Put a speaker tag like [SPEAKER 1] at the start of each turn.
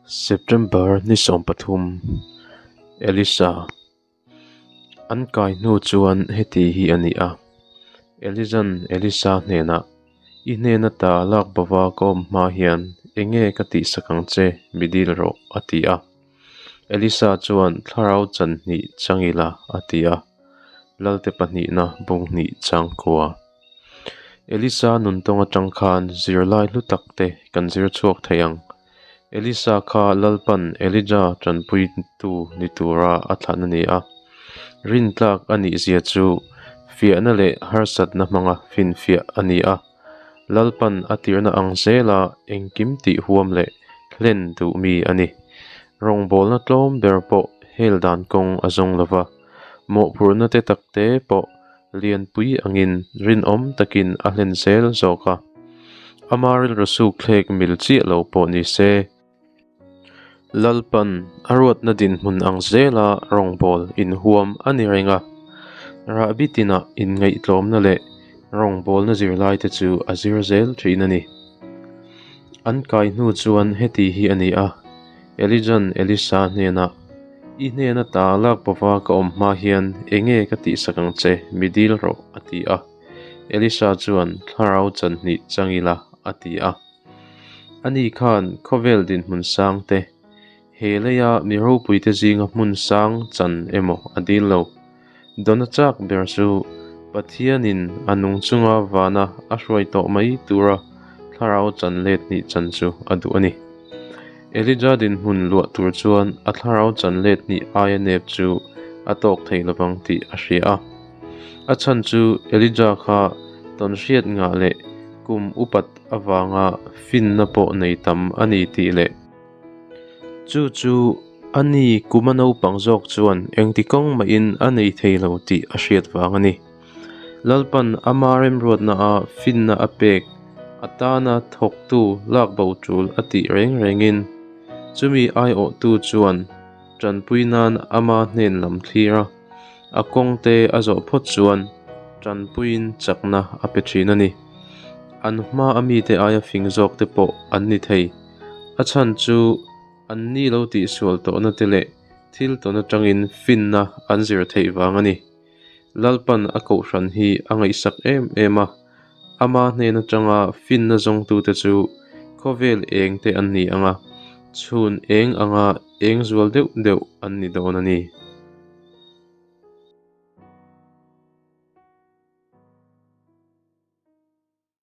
[SPEAKER 1] September ni 13 Elisa An kai hnu chuan heti hi a ni a, Eliza'n Elisa hnenah, I hnen ata lak bova ka awm hma hian enge ka tihsak ang che, mi dil rawh, a ti a. Elisa chuan, Thlarau chan hnih chang ila, a ti a. Lalte pahnihna bung hnih chang kua. Elisa nuntawng atang khan zirlai hlu tak te kan zir chhuak thei ang. Elisa kha Lalpan Elija tanpuitu ni tura a thlan a ni a. Rintlak a nih zia chu fiahna leh harsatna hmanga finfiah a ni a. Lalpan a tirna ang zela engkim tih huam leh hlen duh mi a ni. Rawngbawlna tlawm ber pawh hel dan kawng a zawng lo va, mawhphurhna te takte pawh lianpui angin rinawm takin a hlen zel zawk a. Ama rilru suk thlek mil chiah lo pawh ni se, Lalpan a ruatna dinhmun ang zela rawngbâwl inhuam a ni reng a. Rahbi tinah inngaihtlâwmna leh rawngbâwlna zirlaite chu a zir zel ṭhin a ni. An kai hnu chuan heti hi a ni a, Elija'n Elisa hnenah, I hnen ata lak bova ka awm hma hian enge ka tihsak ang che, mi dil rawh, a ti a. Elisa chuan, Thlarau chan hnih chang ila, a ti a. Ani khan khawvel dinhmun sang te, he leia mi ropuite zinga hmun sang chan emaw a dil lo. Dawna chak ber chu Pathianin a nung chunga vana a hruai tawh mai tura thlarau chan let hnih chan chu a duh a ni. Elija dinhmun luah tur chuan a thlarau chan let hnih aia nep chu a tawk thei lovang tih a hria a. A chhan chu Elija kha tawnhriat ngah leh kum upat avanga finna pawh nei tam a ni tih leh Chu chu a ni kuma naupang zawk chuan engti kawng mahin a nei thei lo tih a hriat vang a ni. Lalpan ama remruatna a finna a pek atana thawktu lak bo tul a tih reng rengin chumi aiawhtu chuan tanpui nan ama hnen lam thlir a, a kawngte a zawh phawt chuan tanpuiin chakna a pe thin a ni. An hma a mite aia fing zawkte pawh an ni thei. A chhan chu an ni lo tihsual tawhna te leh thil tawn atangin finna an zir theih vang a ni. Lalpan a kohhran hi a ngaihsak em em a, ama hnen atanga finna zawngtute chu khawvel eng te an ni ang a, chhun eng anga eng zual deuh deuh an ni dawn a ni.